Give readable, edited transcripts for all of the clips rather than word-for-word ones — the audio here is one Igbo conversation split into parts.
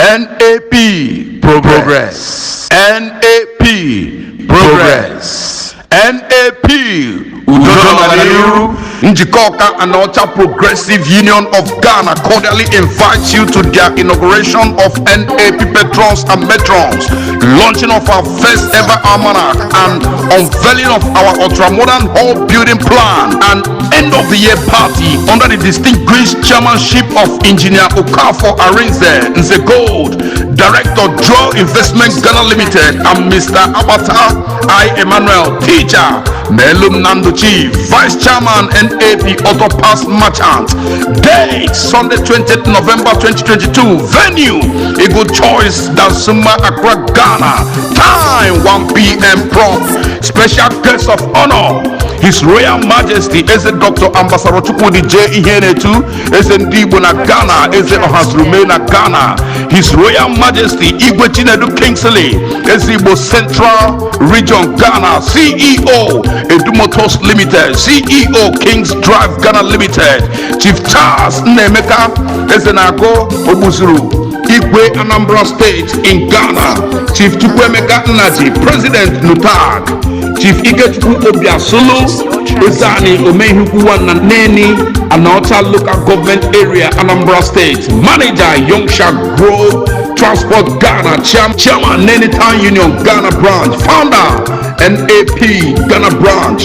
NAP Progress. NAP Progress. NAP Udo na Ọganiru. Njikọka and Ọcha Progressive Union of Ghana cordially invites you to their inauguration of NAP patrons and matrons, launching of our first ever almanac and unveiling of our ultra-modern hall building plan and end of the year party under the distinguished chairmanship of Engineer Okafor Arinze Nze Gold, Director, Draw Investment Ghana Limited, and Mr. Abata I. Emmanuel, teacher, Melum Nanduchi, Vice Chairman, NAP Auto Parts Merchant. Date, Sunday, 20th November 2022. Venue, Eagle Choice, Dansoman, Accra, Ghana. Time, 1 p.m. prompt. Special guest of honor, His Royal Majesty Eze Dr. Ambassador Chukwudi J. Ihenetu, Eze Ndigbo na Ghana, Eze Ohazrume na Ghana. His Royal Majesty Igwe Chinedu Kingsley, Eze Igbo Central Region, Ghana, CEO Edumotors Limited, CEO Kings Drive Ghana Limited, Chief Charles Nnemeka Ezenago Ogbuzuru, Igwe Anambra State in Ghana, Chief Chukwuemeka Nnaji, President NUTAG, Chief Ikechukwu Obiasulu, Ezani Omehukwu na Neni, Anaocha Local Government Area, Anambra State, Manager, Yongsha Grove Transport Ghana, Chairman, Neni Town Union Ghana Branch, Founder, NAP Ghana Branch,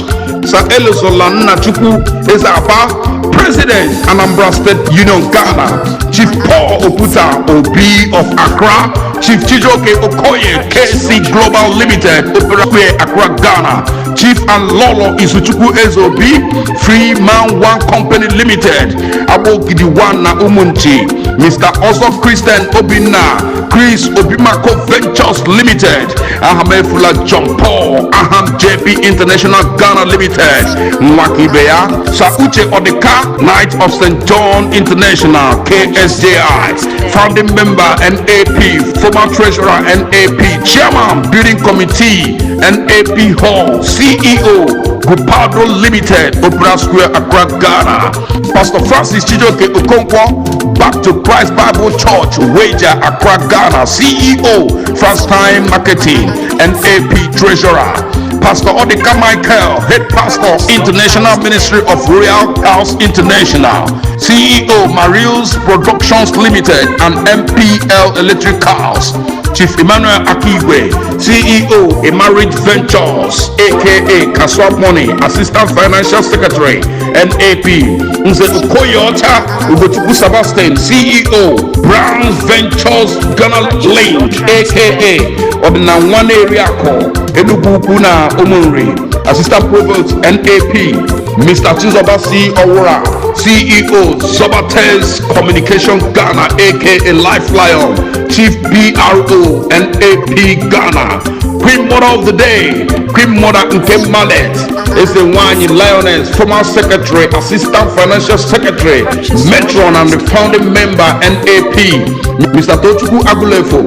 Sir Elozola Nnachukwu Ezeapa, President, Anambra State Union Ghana, Chief Paul Oputa Obi of Accra, Chief Chijioke Okoye, KC Global Limited, Opera Square, Accra, Ghana, Chief and Lolo Izuchukwu Ezeobi, Free Man One Company Limited, Abogidi One na Umunchi, Mr. Ozo Christian Obinna, Chris Obimako Ventures Limited, Ahamefula John Paul, Aham JP International Ghana Limited, Nwakibeya, Sir Uche Odika, Knight of St. John International, KSJI, founding member NAP, former treasurer NAP, chairman building committee, NAP Hall, CEO, Gupado Limited, Opera Square, Accra, Ghana. Pastor Francis Chijioke Okonkwo, Back to Christ Bible Church, Wager, Accra, Ghana, CEO, First Time Marketing, NAP Treasurer. Pastor Odika Michael, Head Pastor, International Ministry of Royal House International, CEO, Marius Productions Limited and MPL Electric Cars. Chief Emmanuel Akigwe, CEO, Emarriage Ventures, aka Kaswap Money, Assistant Financial Secretary, NAP. Nze Okoyota Ugochukwu Sebastian, CEO, Browns Ventures Ghana Link, aka Odinanwane Eriako, Enugu Ukwu na Umunri, Assistant Provost, NAP. Mr. Chizoba C. Owura, CEO, Zobates Communication Ghana, aka Life Lion, Chief BRO, NAP Ghana, Queen Mother of the Day, Queen Mother Nkem Mallet, Ezenwanyi Lioness, former Secretary, Assistant Financial Secretary, Metron and the founding member, NAP, Mr. Tochukwu Agulefo,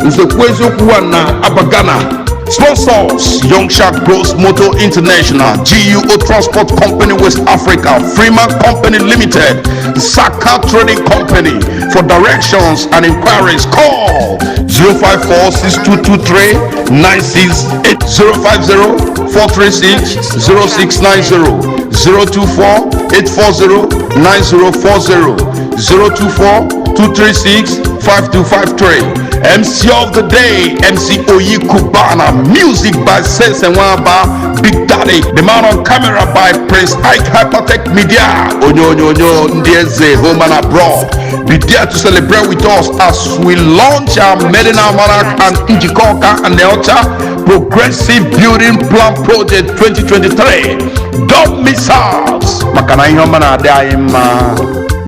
Nzekwu Eziokwu na Abagana. Sponsors: Young Shark Bros Motor International, GUO Transport Company West Africa, Freeman Company Limited, Saka Trading Company. For directions and inquiries, call 054 6223 968 050 436 0690 024 840 9040 024 236 5253. MC of the day, MC Oyi Kubana. Music by Sense Nwaba, Big Daddy. The man on camera by Prince Ike Hypertech Media. Onyo Onyo Ndị Eze, home and abroad. Be there to celebrate with us as we launch our Maiden Almanac and Njikoka Anaocha Progressive Building Plan Project 2023. Don't miss out. Maka na ihe ọma na-adị anyị mma.